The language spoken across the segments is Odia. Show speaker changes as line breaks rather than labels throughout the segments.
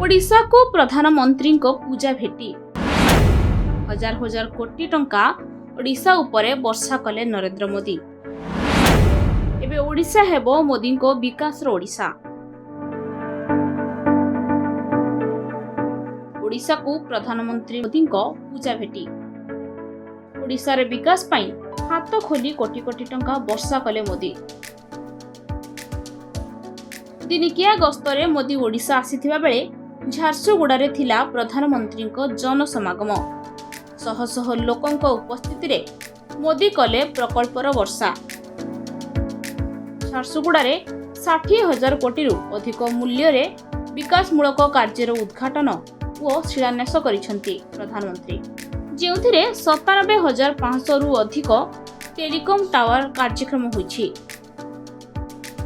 ଓଡ଼ିଶାକୁ ପ୍ରଧାନମନ୍ତ୍ରୀଙ୍କ ପୂଜା ଭେଟି। ହଜାର ହଜାର କୋଟି ଟଙ୍କା ଓଡ଼ିଶା ଉପରେ ବର୍ଷା କଲେ ନରେନ୍ଦ୍ର ମୋଦି। ଏବେ ଓଡ଼ିଶା ହେବ ମୋଦିଙ୍କ ବିକାଶର ଓଡ଼ିଶା। ଓଡ଼ିଶାକୁ ପ୍ରଧାନମନ୍ତ୍ରୀ ମୋଦିଙ୍କ ପୂଜା ଭେଟି। ଓଡ଼ିଶାର ବିକାଶ ପାଇଁ ହାତ ଖୋଲି କୋଟି କୋଟି ଟଙ୍କା ବର୍ଷା କଲେ ମୋଦି। ଦିନିକିଆ ଗସ୍ତରେ ମୋଦି ଓଡ଼ିଶା ଆସିଥିବା ବେଳେ ଝାରସୁଗୁଡ଼ାରେ ଥିଲା ପ୍ରଧାନମନ୍ତ୍ରୀଙ୍କ ଜନସମାଗମ। ଶହ ଶହ ଲୋକଙ୍କ ଉପସ୍ଥିତିରେ ମୋଦି କଲେ ପ୍ରକଳ୍ପର ବର୍ଷା। ଝାରସୁଗୁଡ଼ାରେ 60,000 କୋଟିରୁ ଅଧିକ ମୂଲ୍ୟରେ ବିକାଶମୂଳକ କାର୍ଯ୍ୟର ଉଦ୍ଘାଟନ ଓ ଶିଳାନ୍ୟାସ କରିଛନ୍ତି ପ୍ରଧାନମନ୍ତ୍ରୀ, ଯେଉଁଥିରେ 97,500ରୁ ଅଧିକ ଟେଲିକମ୍ ଟାୱାର କାର୍ଯ୍ୟକ୍ଷମ ହୋଇଛି।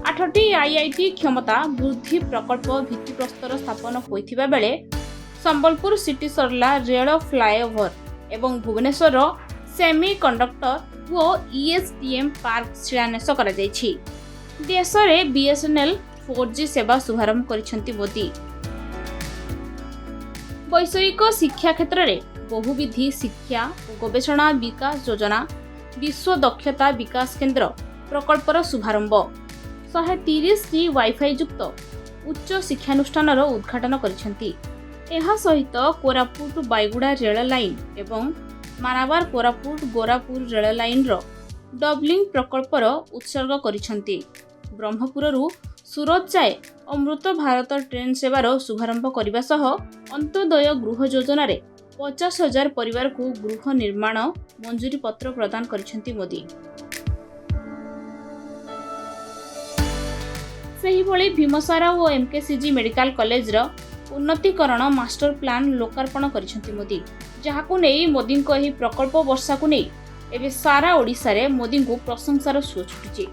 ଆଠଟି ଆଇଆଇଟି କ୍ଷମତା ବୃଦ୍ଧି ପ୍ରକଳ୍ପ ଭିତ୍ତିପ୍ରସ୍ତର ସ୍ଥାପନ ହୋଇଥିବା ବେଳେ ସମ୍ବଲପୁର ସିଟି ସର୍ଲା ରେଳ ଫ୍ଲାଏଓଭର ଏବଂ ଭୁବନେଶ୍ୱରର ସେମି କଣ୍ଡକ୍ଟର ଓ ଇଏସ୍ଡିଏମ୍ ପାର୍କ ଶିଳାନ୍ୟାସ କରାଯାଇଛି। ଦେଶରେ ବିଏସ୍ଏନ୍ଏଲ୍ 4G ସେବା ଶୁଭାରମ୍ଭ କରିଛନ୍ତି ମୋଦି। ବୈଷୟିକ ଶିକ୍ଷା କ୍ଷେତ୍ରରେ ବହୁବିଧି ଶିକ୍ଷା ଓ ଗବେଷଣା ବିକାଶ ଯୋଜନା, ବିଶ୍ୱ ଦକ୍ଷତା ବିକାଶ କେନ୍ଦ୍ର ପ୍ରକଳ୍ପର ଶୁଭାରମ୍ଭ, 130ଟି ୱାଇଫାଇ ଯୁକ୍ତ ଉଚ୍ଚ ଶିକ୍ଷାନୁଷ୍ଠାନର ଉଦ୍ଘାଟନ କରିଛନ୍ତି। ଏହା ସହିତ କୋରାପୁଟ ବାଇଗୁଡ଼ା ରେଳ ଲାଇନ୍ ଏବଂ ମାନାବାର କୋରାପୁଟ ଗୋରାପୁର ରେଳ ଲାଇନ୍ର ଡବଲିଂ ପ୍ରକଳ୍ପର ଉତ୍ସର୍ଗ କରିଛନ୍ତି। ବ୍ରହ୍ମପୁରରୁ ସୁରତ ଯାଏ ଅମୃତ ଭାରତ ଟ୍ରେନ୍ ସେବାର ଶୁଭାରମ୍ଭ କରିବା ସହ ଅନ୍ତ୍ୟୋଦୟ ଗୃହ ଯୋଜନାରେ 50,000 ପରିବାରକୁ ଗୃହ ନିର୍ମାଣ ମଞ୍ଜୁରୀ ପତ୍ର ପ୍ରଦାନ କରିଛନ୍ତି ମୋଦି। ସେହିଭଳି ଭୀମସାର ଓ ଏମ୍କେସିଜି ମେଡିକାଲ କଲେଜର ଉନ୍ନତିକରଣ ମାଷ୍ଟର ପ୍ଲାନ୍ ଲୋକାର୍ପଣ କରିଛନ୍ତି ମୋଦି, ଯାହାକୁ ନେଇ ମୋଦିଙ୍କ ଏହି ପ୍ରକଳ୍ପ ବର୍ଷାକୁ ନେଇ ଏବେ ସାରା ଓଡ଼ିଶାରେ ମୋଦିଙ୍କୁ ପ୍ରଶଂସାର ସୁଅ ଛୁଟିଛି।